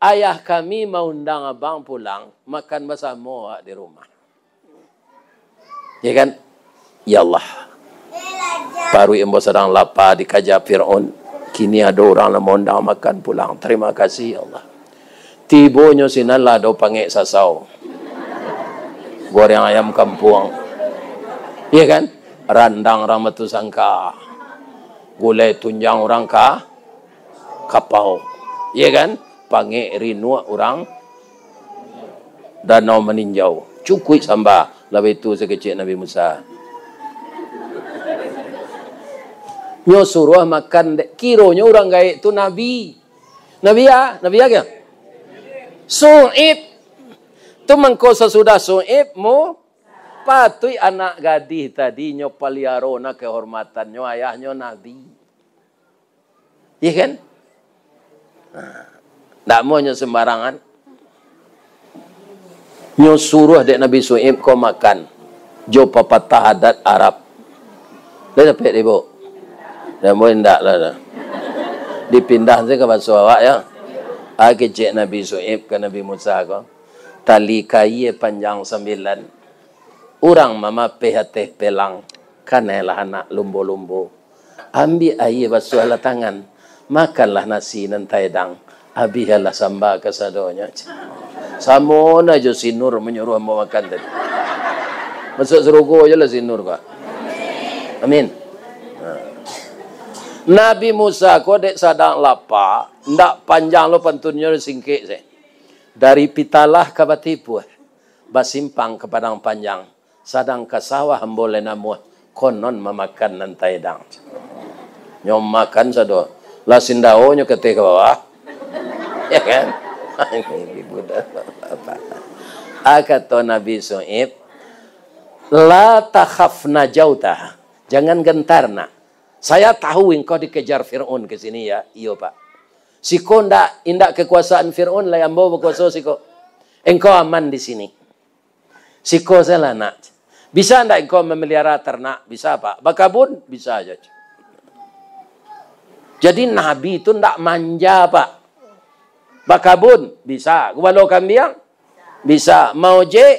Ayah kami maundang abang pulang makan basamo awak di rumah. Ya kan? Ya Allah. Paruik ambo sadang lapa dikaja Firaun. Kini ado urang nan maundang makan pulang. Terima kasih, ya Allah. Tibonyo sinan lah ado pangek sasau. Goreng ayam kampuang. Iya kan? Randang urang Batusangka. Gulai tunjang urang ka-, Kapau. Iya kan? Pangek rinuak urang Danau Maninjau. Cukuik samba. Labiah tu sakecek Nabi Musa. Nyo suruah makan dek, kironyo urang gaek tu nabi. Nabi a, nabi a kah? Su'ib. Tu mangko sasudah Su'ib mu-, patuik anak gadih tadi nyo paliaro na kehormatannyo, ayahnyo nabi. Iya kan? Nah, ndak mau nyo sembarangan. Nyo suruah dek Nabi Su'ib ko makan jo papatah adat Arab. Lah dapek dek ibu? Dah mau indak lah dah. Dipindah se ka baso awak yo. A kecek Nabi Su'ib ka Nabi Musa ko. Tali kaia panjang sambilan. Urang mamapeh ateh pelang. Kanailah anak lumbo-lumbo. Ambiak aia basuahlah tangan. Makanlah nasi nan taedang. Abihanlah samba kasadonyo. Samo na jo si Nur manyuruah ambo makan tadi. Masuak sarugo jo lah si Nur ko. Amin. Nah. Nabi Musa ko dek sadang lapa, ndak panjang lo pantunnyo, singkek se. Dari Pitalah ka Batipuah, basimpang ka Padang Panjang, sadang ka sawah ambo lai namuah, konon mamakan nan taedang. Nyo makan sado, lah sindaonyo ka ateh ka bawah. Ya kan? Ini budak bapak. A kato Nabi Su'ib, "La takhaf najauta." Jangan gentar, nak. Saya tahu engkau dikejar Firaun ke sini, ya. Iyo, Pak. Siko ndak, indak kekuasaan Firaun lai, ambo bakuaso siko. Engkau aman di sini. Siko sajolah, nak. Bisa ndak engkau memelihara ternak? Bisa, Pak. Bakabun? Bisa jo. Jadi, Nabi tu ndak manja, Pak. Bakabun? Bisa. Gubalo kambiang? Bisa. Maojek?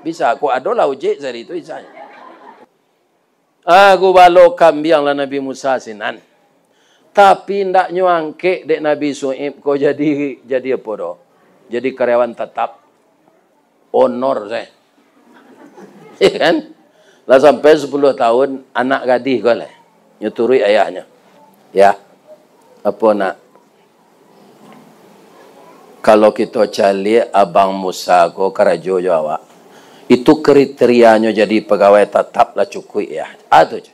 Bisa. Kok ado lah ojek sari tu, bisa. Ah, gubalo kambiang lah Nabi Musa sinan. Tapi ndak nyo angkek dek Nabi Su'ib ko jadi, jadi apo doh? Jadi karyawan tatap. Honor se. Ya kan? Lah sampai sapuluah tahun, anak gadih ko lah. Nyo turuik ayahnyo. Ya. Apo, nak? Kalau kito caliak Abang Musa ko karajo jo awak. Itu kriterianyo jadi pegawai tatap lah cukuik, ya. Ah, tu je.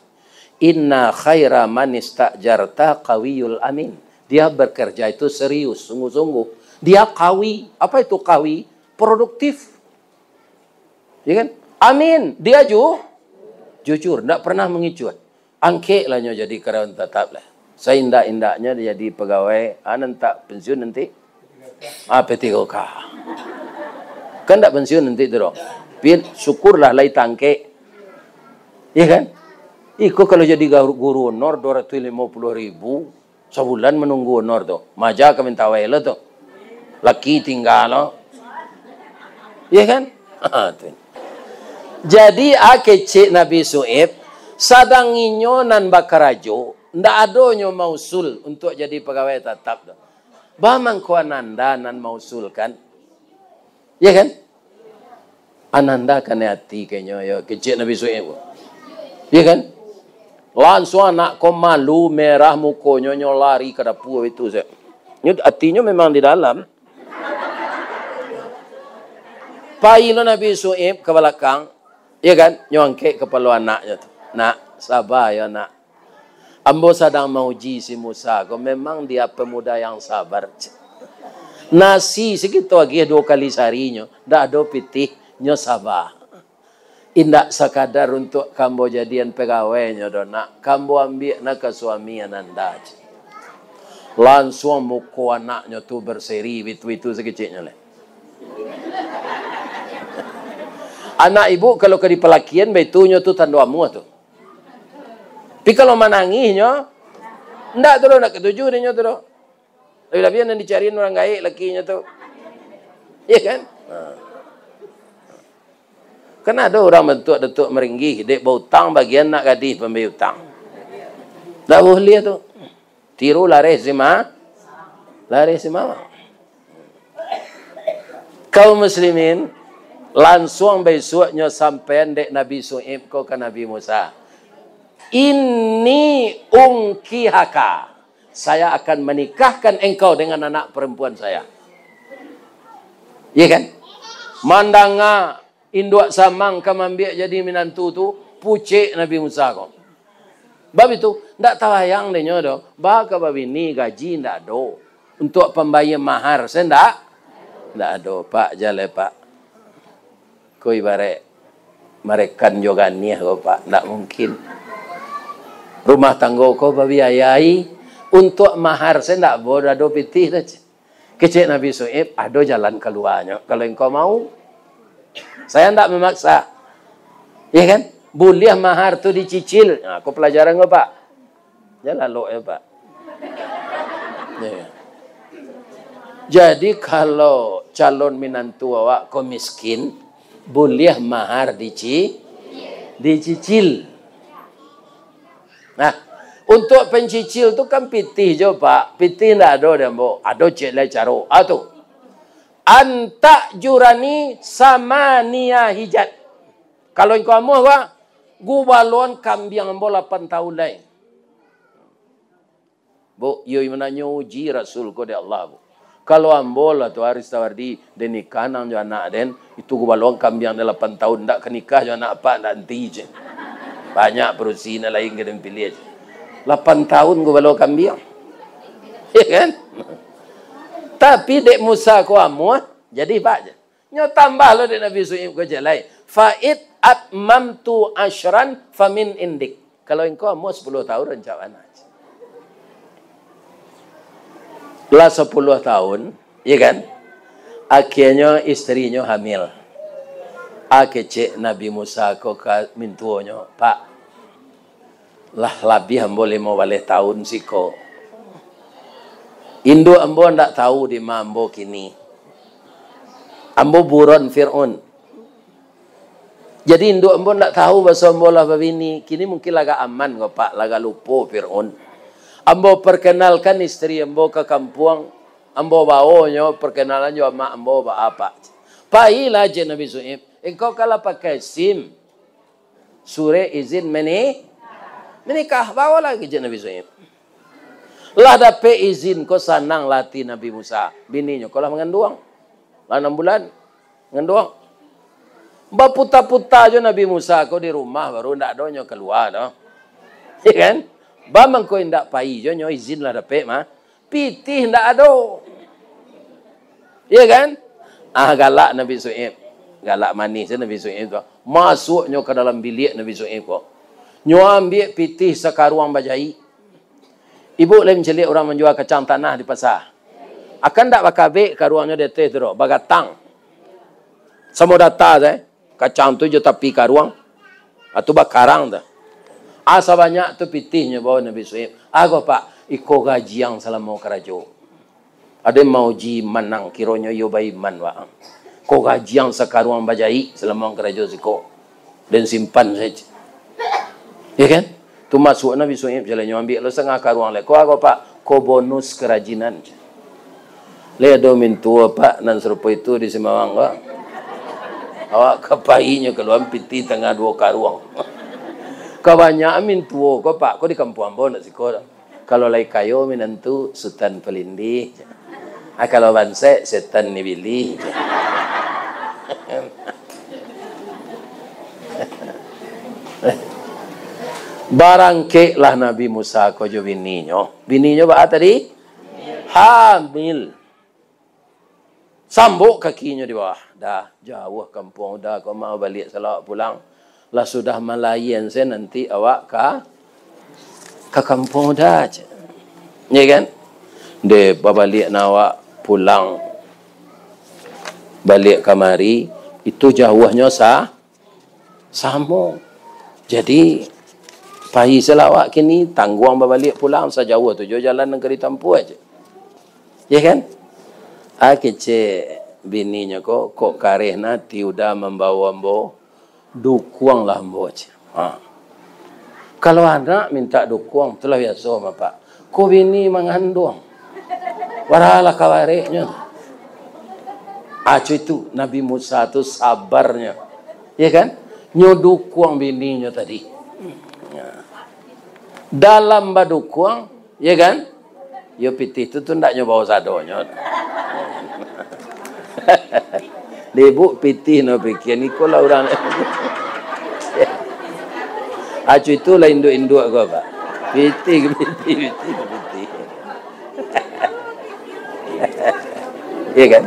"Inna khaira man ista'jarta qawiyul amin." Dia bekerja itu serius, sungguh-sungguh. Dia kawi. Apa itu kawi? Produktif. Ya kan? Amin. Dia ju-, jujur, ndak pernah mengicut. Angkek lah nyo jadi karyawan tatap lah. Saindak-indaknyo jadi pegawai, ah, nan tak pensiun nanti. Ah, P tiga K. Kan ndak pensiun nanti tu doh. Pi, syukurlah lai tangkek. Ya kan? Iko kalau jadi garu-, guru honor dua ratus lima puluh ribu, sabulan manunggu honor tu. Maja ka minta wai lo tu. Laki tingga lo. Ya kan? Ha, tu. Jadi, a kecek Nabi Su'aib, sadang inyo nan bakarajo, ndak ado nyo mausul untuak jadi pagawai tatap tu. Ba mangko ananda nan mausulkan? Ya kan? Ananda kanai ati kanyo, yo, kecek Nabi Su'aib ko. Ya kan? Lansuang anak ko malu, merah mukonyo, nyo lari ka dapua itu se. Nyo, atinyo memang di dalam. Pai lo Nabi Su'aib ka balakang, ya kan? Nyo angkek kapalo anaknyo tu. "Nak, saba yo, Nak. Ambo sadang mauji si Musa ko, memang dia pemuda yang sabar." Nasi sakito agiah duo kali sarinyo, ndak ado pitih, nyo saba. "Indak sakadar untuak ka ambo jadian pegawainyo doh, Nak. Ka ambo ambiak nak ka suami ananda," cek. Lansuang muko anaknyo tu berseri, bitu-bitu sakeceknyo lai. Anak ibu kalau ka dipalakian, baitu nyo tu tando amuah tu. Tapi kalau manangih nyo, ndak tu doh, ndak katuju dek nyo tu doh. Labiah-labiah nan dicarian urang gaek lakinyo tu. Iya kan? Ha. Kan ado urang bantuak Datuak Maringgih, dek bautang bagian anak gadih pambayia utang. Ndak buliah tu. Tiru lareh sima-, lareh simamak. Kaum muslimin, lansuang baisuaknyo sampaian dek Nabi Su'aib ko ka Nabi Musa, "Inni unkihaka, saya akan menikahkan engkau dengan anak perempuan saya." Iya kan? Mandanga induak samang ka mambiak jadi minantu tu, pucek Nabi Musa ko. Bab itu, ndak tabayang dek nyo doh, ba ka babini, gaji ndak ado. Untuak pambayia mahar, se ndak, ndak ado, Pak, jaleh, Pak. Ko ibaraik marekan jo ganiah ko, Pak, ndak mungkin. Rumah tanggo ko babiayai, untuak mahar se ndak bo, ndak ado pitih doh, cek. Kecek Nabi Su'aib, ado jalan kaluanyo, kalau engkau mau. Saya ndak memaksa. Iya kan? Buliah mahar tu dicicil. Nah, ko pelajaran ko, Pak. Jan lalok yo, Pak. Yo. Jadi, kalau calon minantu awak ko miskin, buliah mahar dici-, dicicil. Nah, untuak pencicil tu kan pitih jo, Pak. Pitih ndak ado di ambo. Ado ciek lai caro. Ah, tu. Antak jurani samania hijat. Kalau engkau amuah, Pak, gubaloan kambiang ambo lapan tahun lai. Bu, iyo mananyo uji Rasul ko dek Allah, Bu. Kalau ambo lah tu, Aristawardi, den nikah nan jo anak den, itu gubaloan kambiang den lapan tahun, ndak ka nikah jo anak apak, ndak nanti je. Banyak padusi nan lain ka den piliah je. Lapan tahun gubalo kambiang. Ya kan? Tapi dek Musa ko amuah, jadi Pak je. Nyo tambah lo dek Nabi Su'aib ko jalai. "Fa in atmamtu asyran famin indik." Kalau engkau amuah sapuluah tahun, rancak bana. Lah sapuluah tahun, iya kan? Akhianyo isterinyo hamil. A kecek Nabi Musa ko ka mintuonyo, "Pak, lah labiah ambo limo baleh tahun siko. Induak ambo ndak tahu di ma ambo kini. Ambo buron Fir'aun. Jadi induak ambo ndak tahu baso ambo lah babini. Kini mungkin lah agak aman ko, Pak, lah agak lupo Fir'aun. Ambo perkenalkan isteri ambo ka kampuang. Ambo baonyo perkenalan jo amak ambo, baa, Pak?" "Pailah," cek Nabi Su'aib. "Engkau kan lah pakai SIM. Surek izin meni-, menikah, baolah," kecek Nabi Su'aib. Lah dapek izin ko, sananglah ati Nabi Musa. Bininyo ko lah manganduang. Lah anam bulan manganduang. Baputa-puta jo Nabi Musa ko di rumah, baru ndak ado nyo kalua doh. Ya kan? Ba mangko indak pai jo nyo, izin lah dapek mah. Pitih ndak ado. Ya kan? Ah, galak Nabi Su'aib. Galak manih se Nabi Su'aib ko. Masuaknyo ka dalam biliak Nabi Su'aib ko. Nyo ambiak pitih sakaruang bajaik. Ibuk lai mancaliak urang manjua kacang tanah di pasa? Akan ndak bakabek karuangnyo di ateh tu doh, bagatang. Samo data sae, kacang tu jo tapi karuang, atu bakarang tu. Ah, sabanyak tu pitihnyo bao Nabi Su'aib. Ago, Pak, iko gajiang salamo karajo. Ado mauji iman ang, kironyo iyo baiman, Pak. Ko gajiang sakaruang bajaik salamo ang karajo siko. Den simpan sajo. Ya kan? Tu masuak Nabi Su'aib, jalan nyo ambiak lo satangah karuang lai. Ko ago, Pak? Ko bonus karajinan. Lai ado mintuo, Pak, nan sarupo itu di Simawang, Pak. Awak ka pai nyo kaluaan pitih tangah duo karuang. Kabanyakan mintuo ko, Pak, ko di kampuang ambo ndak siko. Kalau lai kayo minantu, Sutan Palindih. Ah, kalau bansaik, setan ni bilih. Barangkeklah Nabi Musa ko jo bininyo. Bininyo baa tadi? Hamil. Sambok kakinyo di bawah. Dah, jauah kampuang Uda ko, ma baliak salawak pulang. Lah sudah malayian se nanti awak ka, ka kampuang Uda, cek. Ya kan? Deh, babaliak na awak pulang. Baliak kamari, itu jauahnyo sa-, samo. Jadi, pai salawak kini, tangguang babaliak pulang, sajauah tu jo jalan nan ka ditampuah, cek. Ya kan? Ah, kecek bininyo ko, kok kareh na ati Uda mambao ambo, dukuanglah ambo, cek. Ha. Kalau anak mintak dukuang, tu lah biaso mah, Pak. Ko bini manganduang. Waralah kawareknyo. Ah, co itu, Nabi Musa tu sabarnyo. Ya kan? Nyo dukuang bininyo tadi. Ya. Dalam badukuang, ya kan? Yo pitih tu, tu ndak nyo bao sadonyo. Dibuk pitih no pikia, iko lah urang. Acu itu lah induak-induak ko, Pak. Pitih, pitih, pitih, pitih. Ya kan?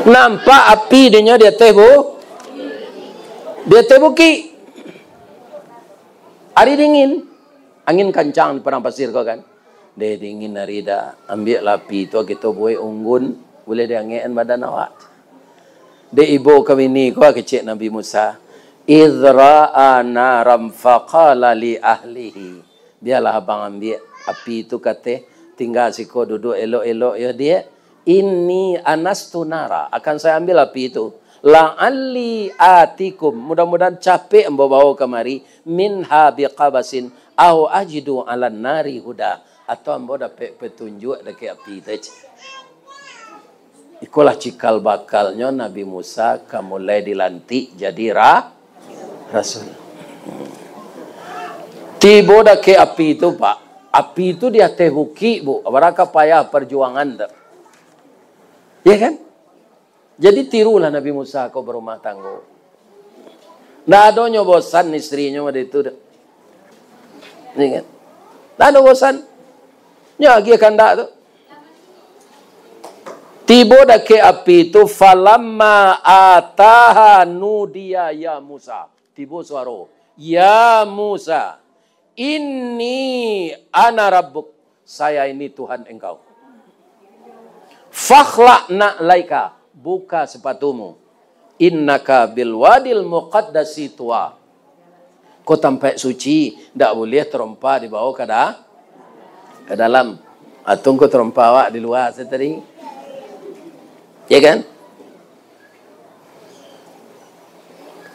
Nampak api dinyo di ateh bu-, di ateh bukik. Ari dingin, angin kancang di padang pasir ko kan. Deh, dingin ari dah, ambiaklah api tu, kito buek unggun, buliah diangekan badan awak. Dek ibo ka bini ko, kecek Nabi Musa, "Idh ra'a naram faqala li ahlihi." Bialah abang ambiak api tu ka ateh, tingga siko duduak elok-elok yo, Diak. "Inni anastu nara," akan saya ambil api tu. "La'alli atikum," mudah-mudahan capek ambo bao kamari, "minha biqabasin, au ajidu alan nari huda," atau ambo dapek petunjuk dakek api tu, cek. Ikolah cikal bakalnyo Nabi Musa ka mulai dilantik jadi ra-, rasul. Tibo dakek api tu, Pak. Api tu di ateh bukik, Bu. Baraka payah parjuangan tu. Ya kan? Jadi tirulah Nabi Musa ko barumah tanggo. Ndak ado nyo bosan istrinyo waktu itu tu. Ya kan? Ndak ado bosan. Nyo agiah kandak tu. Tibo dakek api tu, "Falamma ataha nudiya ya Musa." Tibo suaro, "Ya Musa, inni ana rabbuk, saya ini Tuhan engkau. Fakhla' na'laika, buka sepatumu. Innaka bil wadil muqaddasi tuwa." Ko tampek suci, ndak buliah tarompa dibawa ka da-, ka dalam. Atau ko tarompa awak di lua se tadi. Ya kan?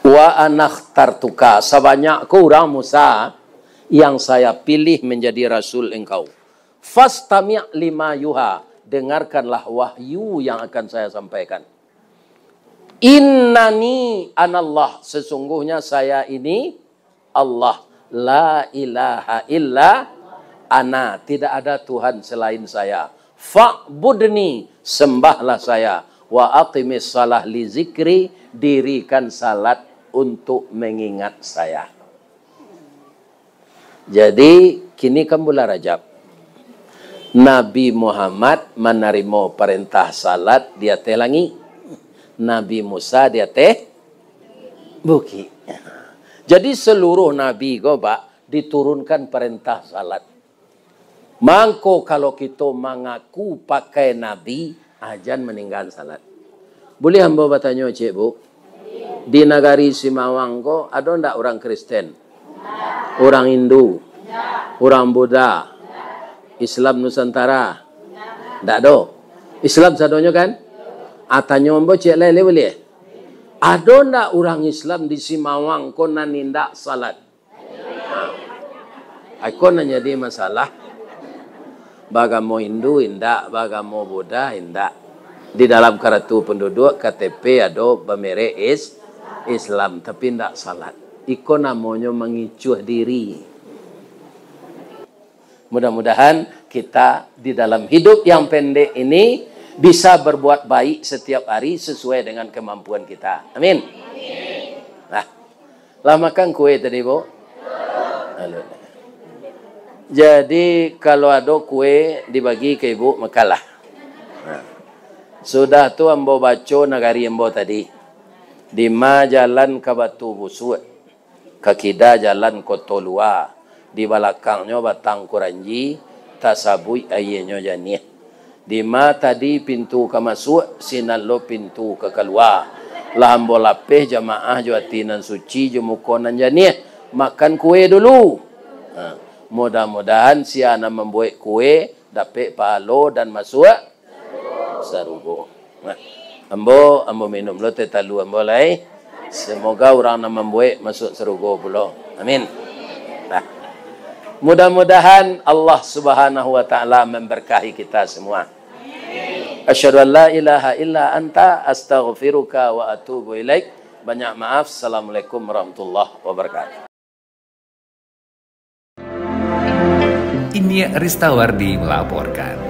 "Wa anakhtartuka," sabanyak ko urang Musa yang saya pilih menjadi rasul engkau. "Fastami' lima yuha," dengarkanlah wahyu yang akan saya sampaikan. "Innani anallah," sesungguhnya saya ini Allah, "la ilaha illa ana," tidak ada Tuhan selain saya. "Fa'budni, sembahlah saya, wa aqimis shalah li zikri, dirikan salat untuk mengingat saya." Jadi, kini kan bulan Rajab. Nabi Muhammad manarimo parentah salat di ateh langik. Nabi Musa di ateh bukik. Jadi, seluruh nabi ko, Pak, diturunkan parentah salat. Mangko, kalau kito mangaku pakai nabi, ajan maninggaan salat. Buliah ambo batanyo, Cik, Bu? Di nagari Simawang ko, ado ndak urang Kristen? Urang Hindu? Urang Buddha? Islam Nusantara? Ndak ado. Islam sadonyo kan? Ah, tanyo ambo ciek lai, lai buliah? Ado ndak urang Islam di Simawang ko nan indak salat? Iko nan jadi masalah. Bagamo Hindu indak, bagamo Buddha indak. Di dalam kartu penduduk, K T P ado bamerek is-, Islam, tapi indak salat. Iko namonyo mangicuah diri. Mudah-mudahan kita di dalam hidup yang pendek ini bisa berbuat baik setiap hari sesuai dengan kemampuan kita. Amin. Nah, lah makan kue tadi, Bu? Halo. Jadi, kalau ado kue dibagi ka ibu, makanlah. Nah. Sudah tu ambo baco nagari ambo tadi. Dima jalan ka Batu Busuak, ka kida jalan Koto Lua, di balakangnyo Batang Kuranji, tasabuik aianyo janiah. Dima tadi pintu ka masuak, sinan lo pintu ka kalua. Lah ambo lapeh jamaah jo ati nan suci, jo muko nan janiah, makan kue dulu. Ha, mudah-mudahan sia nan mambuek kue dapek pahalo dan masuak sarugo. Nah, ambo, ambo minum lo teh talua ambo lai. Semoga urang nan mambuek masuak sarugo pulo. Amin. Nah. Mudah-mudahan Allah Subhanahu wa Ta'ala memberkahi kita semua. Asyhadu an la ilaha illa anta, astaghfiruka wa atubu ilaik. Banyak maaf. Assalamualaikum warahmatullahi wabarakatuh. Inyiak Ristawardi melaporkan.